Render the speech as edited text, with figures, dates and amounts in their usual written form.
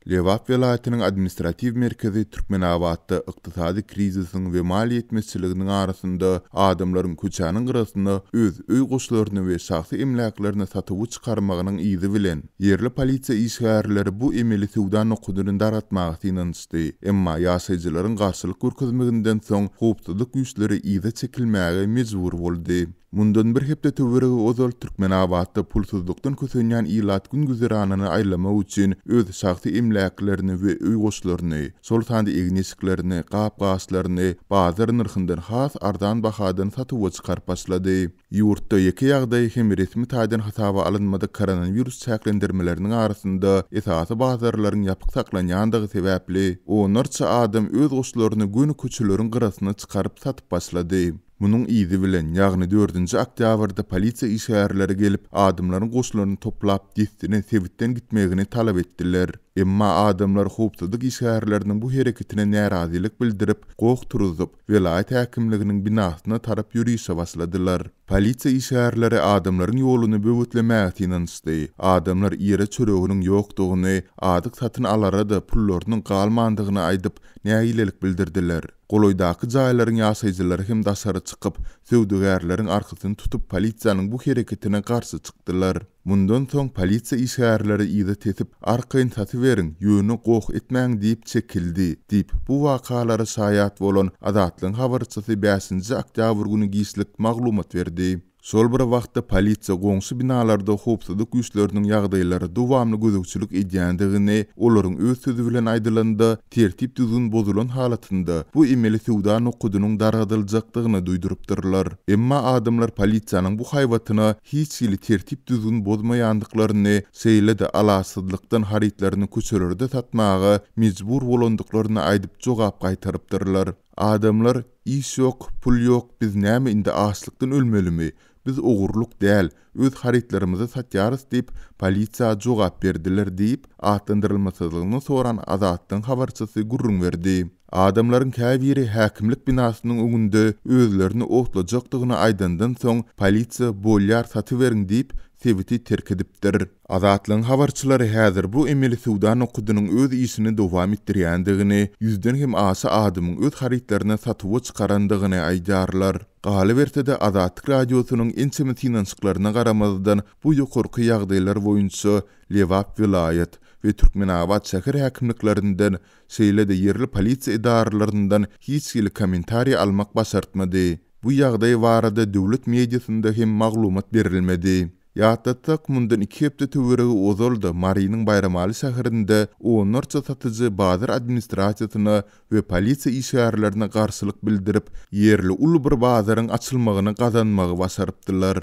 Lebap welaýatynyň administratiw merkezi Türkmenabatda ykdysady krizisiň we maliýe ýetmezçiliginiň arasynda adamlaryň köçäniň gyrasyna öz öý goşlaryny we şahsy emläklerini satuwa çykarmagynyň yzy bilen, ýerli polisiýa işgärleri bu emeli söwda nokadyny dargatmaga synanyşdy. Emma ýaşaýjylaryň garşylyk görkezmeginden soň howpsuzlyk güýçleri yza çekilmäge mejbur boldy. Mundan bir hepde töweregi ozal Türkmenabatda pulsuzlykdan kösenýän ilat gün-güzeranyny aýlamak üçin öz şahsy emläklerini we öý goşlaryny, şol sanda egin-eşiklerini, gap-gaçlaryny bazar nyrhyndan has arzan bahadan satuwa çykaryp başlady. Ýurtda ýeke ýagdaý hem resmi taýdan hasaba alynmadyk koronawirus çäklendirmeleriniň arasynda esasy bazarlaryň ýapyk saklanýandygy sebäpli, onlarça adam öz goşlaryny göni köçeleriň gyrasyna çykaryp satyp başlady. Munuň yzy bilen, ýagny dördünji oktýabrda polisiýa işgärleri gelip, adamlaryň goşlaryny toplap, dessine sebitden gitmegini talap etdiler. Emma adamlar howpsuzlyk işgärleriniň bu hereketine närazylyk bildirip, goh turuzyp, welaýat häkimliginiň binasyna tarap ýörişe başladylar. Polisiýa işgärleri adamlaryň ýoluny böwetlemäge synanyşdy. Adamlar iýere çöreginiň ýokdugyny, azyk satyn alara-da pullarynyň galmandygyny aýdyp, nägilelik bildirdiler. Golaýdaky jaýlaryň ýaşaýjylary hem daşary çykyp, söwdagärleriň arkasyny tutup polisiýanyň bu hereketine garşy çykdylar. Mundan soň polisiýa işgärleri yza tesip, arkaýyn satyberiň, ýöne goh etmäň diýip çekildi, diýip, bu wakalara şaýat bolan Azatlygyň habarçysy bäşinji oktýabr güni giçlik maglumat berdi. Şol bir wagtda, polisiýa goňşy binalarda howpsuzlyk güýçleriniň ýagdaýlara dowamly gözegçilik edýändigini, olaryň öz sözi bilen aýdylanda, tertip-düzgün bozulan halatynda bu emeli söwda nokadynyň dargadyljakdygyny duýdurypdyrlar. Emma adamlar polisiýanyň bu haýbatyna hiç hili tertip-düzgün bozmaýandyklaryny, şeýle-de alaçsyzlykdan harytlaryny köçelerde satmaga mejbur bolandyklaryny aýdyp jogap gaýtarypdyrlar. Adamlar, Iş ýok, pul ýok, biz näme indi açlykdan ölmelimi? Biz ogurlyk däl, öz harytlarymyzy satýarys diýip, polisiýa jogap berdiler diýip, atlandyrylmasyzlygyny soran Azatlygyň habarçysy gürrüň berdi. Adamlaryň käbiri häkimlik binasynyň öňünde özlerini otlajakdygyny aýdandan soň, polisiýa bolýar satyberiň diýip, sebiti terk edipdir. Azatlygyň habarçylary häzir bu emeli söwda nokadynyň öz işini dowam etdirýändigini, ýüzden hem aşa adamyň öz harytlaryny satuwa çykarandygyny aýdýarlar. Galyberse-de, Azatlyk Radiosynyň ençeme synanyşyklaryna garamazdan, bu ýokarky ýagdaýlar boýunça Lebap welaýat we Türkmenabat şäher häkimliklerinden, şeýle-de ýerli polisiýa edaralaryndan hiç hili kommentariý almak başartmady. Bu ýagdaý barada döwlet mediasynda hem maglumat berilmedi. Ýatlatsak, mundan iki hepde töweregi ozal-da Marynyň Baýramaly şäherinde onlarça satyjy bazar administrasiýasyna we polisiýa işgärlerine garşylyk bildirip, ýerli uly bir bazaryň açylmagyny gazanmagy başarypdylar.